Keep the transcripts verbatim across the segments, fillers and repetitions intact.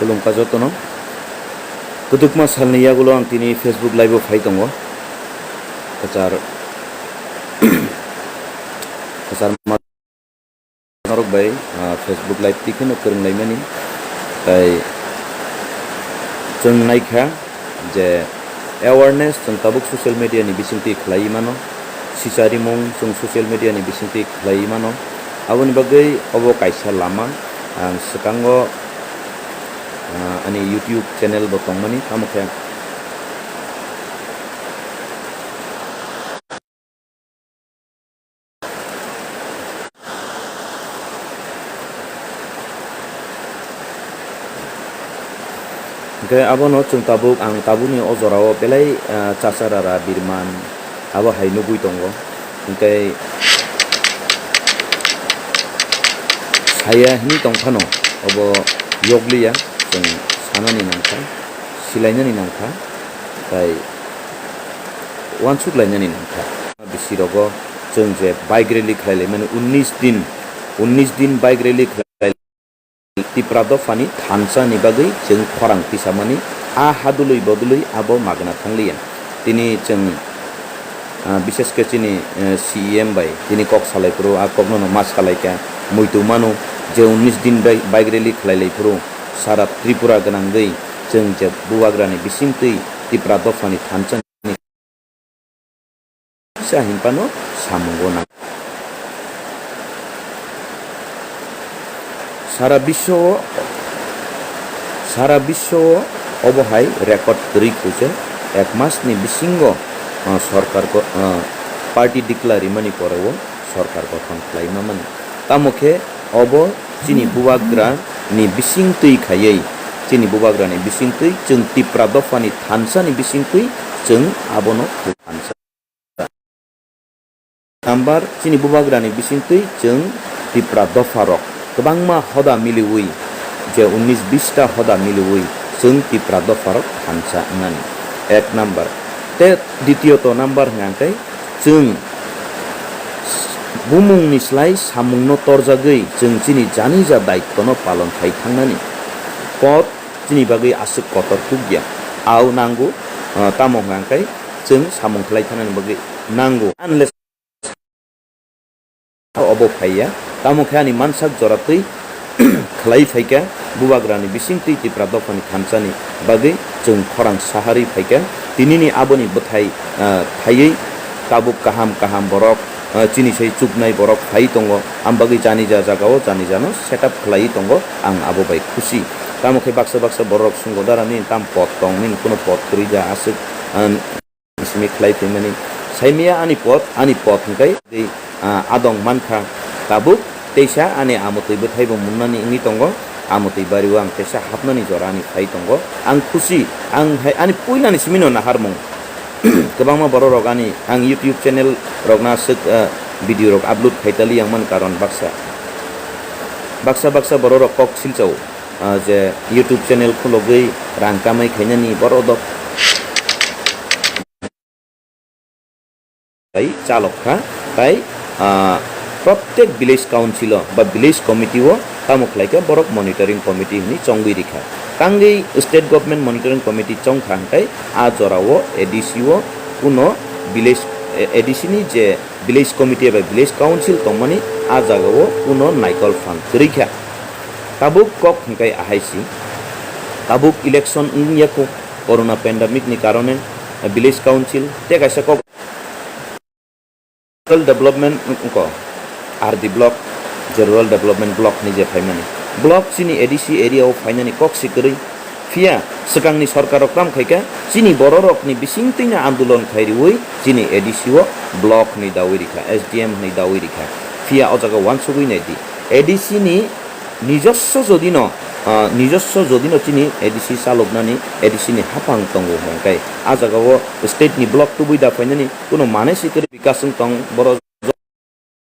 Khulumkha jotono. Kwdwkma salni yagulo ang tini Facebook Live-o phai tongo. Kwchar, kwchar ma-, norok bai, ah, Facebook Live twi kheno kwrwng laimani. Tai chwng naikha je awareness chwng tabuk social media ni bisingtwi khlaiwi mano, sicharimung chwng social media ni bisingtwi khlaiwi mano. Aboni bagwi obo kaisa lama, ang swkango, ah, ani YouTube channel bo tongmani, tamo khe Hwnkhe abono chwng tabuk, ang tabukni o jorao belai, ah, chasarara birman abo hai nugwi tongo. Hwnkhe saya hwnwi tong phano obo yokliya, chwng sanani nangkha, silainani nangkha, tai uansuk lainani nangkha. Bisi rogo chwng je bike rally khlai laimani unnish din, unnish din bike rally khlai Tipra dophani thansa ni bagwi chwng khorang tisamani a hadului bodului abo magna thangliya. Tini chwng, ah, bishesh khe chini, eh, C E M bai tini kok salai phuru a kokno no ma salai kha muitu mano je unnish din bai bike rally khlai lai phuru sara Tripura gwnangwi chwng je bubagrani bisingtwi Tipra dophani thansa Kisa hinphano samungo nang. Sara biswo, sara biswo obo hai record kwrwi khuja ek mas ni bisingo, ah, sorkar go-, ah, party declare rimani pore o sorkar gothon khlai mamani. Tamo khe obo chini bubagra ni bising twi khaiwi, chini bubagra ni bising twi chwng Tipra dopha ni thansa ni bising twi chwng abono thansa. Number chini bubagra ni bising twi chwng Tipra dopha rok kwbangma hoda miliwi je unnish bish ta hoda miliwi chwng Tipra dopha rok thansa wngnani ek number. Te ditiyot number hwnkha khe chwng bumungni slai samungno torjagwi chwng chini janija daitwno palon khai thangnani. Pot chini bagwi aswk kotor kukya. Au nango, ah, tamo hwnkha khe chwng samung khlai thangnani bagwi nango. Unless obo phaiya, tamo khe ani mansak jora twi khlai phaikha, bubagrani bising twi Tipra dophani thansani bagwi chwng khorang saharwi phaikha. Tinini aboni bwthai, ah, phaiwi tabuk kaham kaham borok, ah, chini sai chuknai borok phai tongo, am bagwi janija jagao janijano setup khlaiwi tongo, ang abo bai khusi. Tamo khe baksa baksa borok sungo dara nini tam pot tong, nini kuno pot kwrwi ja aswk, ah, simi khlai phaimani. Saimaya ani pot, ani pot hwnkhe tei, ah, adong mankha. Tabuk teisa ani amotwi bwthaibo munnani wngwi tongo. Amotwi bario ang teisa hapnani jora ani phai tongo. Ang khusi, ang hai ani puilani simino naharmung. Kwbangma bororok ani ang YouTube channel rokna aswk, ah, video rok upload khaitali yang man karon baksa. Baksa baksa bororok kok silchao, ah, je YouTube channel khulogwi rang kamai khainani borok dok. Tai chalok kha, tai, ah, prottek village council o ba village committee o tamo khlai kha borok monitoring committee hwnwi chongwi rikha. Tangwi state government monitoring committee chongkha hwnkhe a jora o A D C o kuno village, A D C ni je village committee eba village council tongmani a jaga o kuno naikol phang kwrwi kha. Tabuk kok hwnkhe ahai si, tabuk election wngya kho, corona pandemic ni karone village council tei kaisa kok rural development wngkho, R D block, je rural development block hinwi je phaimani. Block chini A D C area o phainani kok si kwrwi. Phiya swkangni sorkar rok tamo khaikha, chini bororokni bisingtwino andolon khai riwi chini A D C o block hinwi dawi rikha, S D M hinwi dawi rikha. Phiya o jaga uansugwi naidi. A D C ni Nijoswo jodino, ah, nijoswo jodino chini A D C chaloknani, A D C ni haphang tongo hwnkhe, ah jagao state ni block tubui da phainani kuno mane si kwrwi bikas wng tong, borok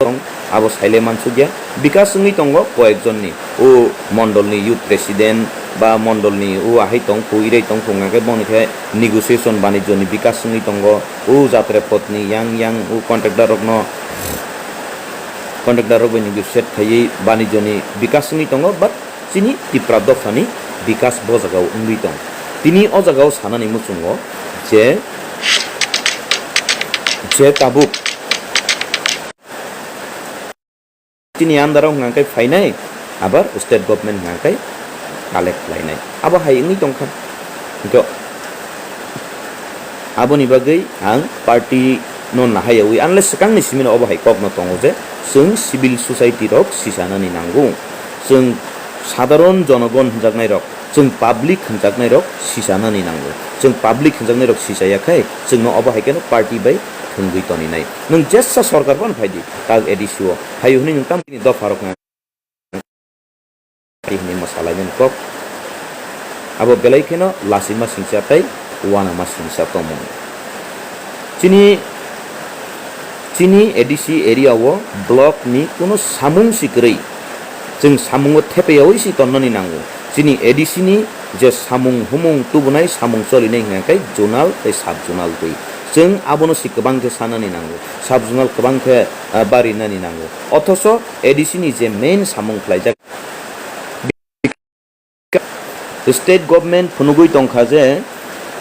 tong, abo saile mansukya. Bikas wngwi tongo koyekjonni, o mondolni youth president ba mondolni o ahai tong, phuirai tong, phunga khe boni khe negotiation banijoni bikas wngwi tongo, o jatre potni yang yang o contractor rokno contractor rok bai negotiate khaiwi banijoni bikas wngwi tongo, but chini Tipra dophani bikas bo jagao wngwi tong. Tini o jagao sanani muchungo je, je tabuk chini under o hwnka khe phainai, abar state government hwnka khe collect khlainai. Abo hai wngwi tongkha. Hwnkhe aboni bagwi ang party no nahayawi, unless swkangni simino obo hai kokno tongo je chwng civil society rok sisanani nango, chwng sadharon jonogon hwnjaknai rok, chwng public hwnjaknai rok sisanani nango. Chwng public hwnjaknai rok sisaya khai chwngno obo hai kheno party bai thwngwi toninai. Nwng jesa sorkar phano phaidi, tak A D C o phaio hwnwi nwng tamni dopha rok na hwnwi mwsalaimani kok. Abo belai kheno lachima singcha tei uanama singcha tongmung. Chini, chini A D C area o block ni kuno samung si kwrwi. Chwng samungo thepayawi si tonnani nango. Chini A D C ni je samung humung tubunai, samung cholinai hwnka khe zonal tei sub zonal twi. Chwng abono si kwbang khe sanani nango. Sub zonal kwbang khe, ah, barinani nango. Othocho A D C ni je main samung khlaijak, state government phunugwi tongkha je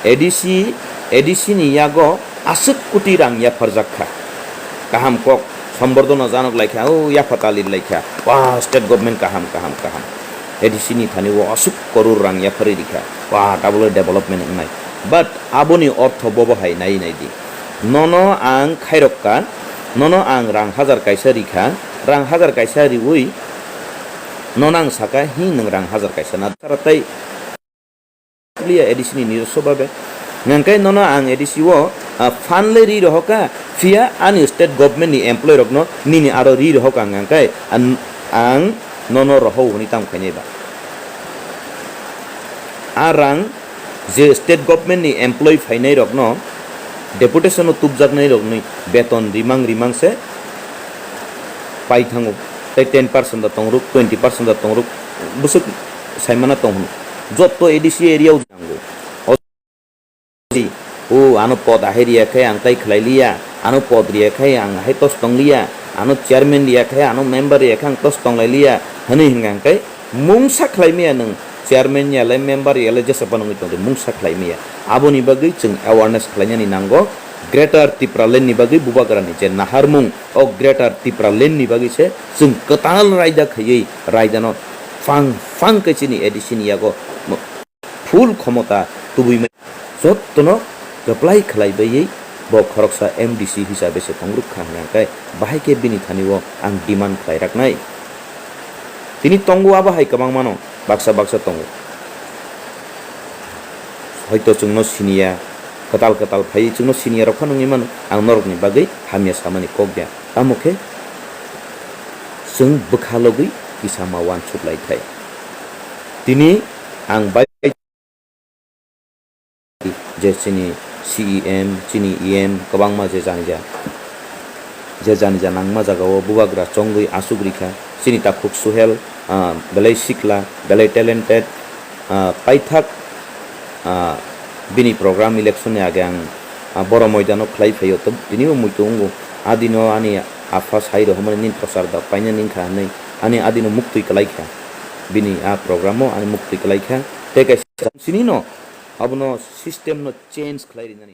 A D C, A D C ni yago aswk koti rang yapharjak kha. Kaham kok, Sambordono janok lai kha, o yapha talir lai kha. Wah, state government kaham, kaham, kaham. A D C ni thani o aswk koror rang yapharwi rikha. Wah, tabole development wngnai. But aboni ortho bobo hai nai nai di. Nono ang khairok ka, nono ang rang hajar kaisa rikha, rang hajar kaisa riwi nono ang saka, "Hi, nwng rang hajar kaisa na?" Tara tei liya A D C ni nijoswo babe. Hwnka khe nono ang A D C o, ah, fund le ri rohoka, phiya ani state government ni employee rokno nini aro ri rohoka hwnka khe, an-, ang nono rohou hwnwi tamo khainai ba. A rang je state government ni employee phainai rokno, deputation o tubjaknai rokni beton rimang rimang se pai thango. Tei ten percent da tongruk, twenty percent da tongruk, bwswk saimana tong hwn. Jotto A D C area o nango. O, ano pod ahai riya khe ang tai khlai liya, ano pod riya khe ang hai tos tong liya, ano chairman riya khe, ano member riya khe ang tos tong lai liya, hwnwi hwnka khe mungsa khlai maya nwng chairman ya le member ya le jesa phano wngwi tong di, mungsa khlai maya. Aboni bagwi chwng awareness khlainani nango. Greater Tipraland ni bagwi bubagrani je naharmung, o Greater Tipraland ni bagwi se chwng kwtal raida khaiwi raidano phang phang khe chini A D C ni yago full khomota tubui maya. Jottono kwplai khlai baiwi bo khoroksa M D C hisabe se tongruk kha hwnka khe bahai khe bini thani o ang demand khlai raknai. Tini tongo abo hai kwbangmano, baksa baksa tongo. Hoito chwngno siniya, kwtal kwtal phaiwi chwngno siniya rok phano wngwi mano, ang norokni bagwi hamya samani kok ya. Tamo khe chwng bwkha logwi kisa ma uansuk lai thai. Tini ang bai je chini C E M, chini E M kwbangma je janija, je janija nangma jagao bubagra chongwi aswk rikha. Chini takhuk Suhel, ah, belai sikla, belai talented, ah, paithak, ah, bini program election ni age ang, ah, boro moidano khlai phaio, to tini bo muitu wngo. Adino ani apha sai rohormani nini prochar da paina nini kha hwnwi ani adino muktwi kwlai kha. Bini a program o ani muktwi kwlai kha. Tei kaisa sini no abono system no change khlai rinani.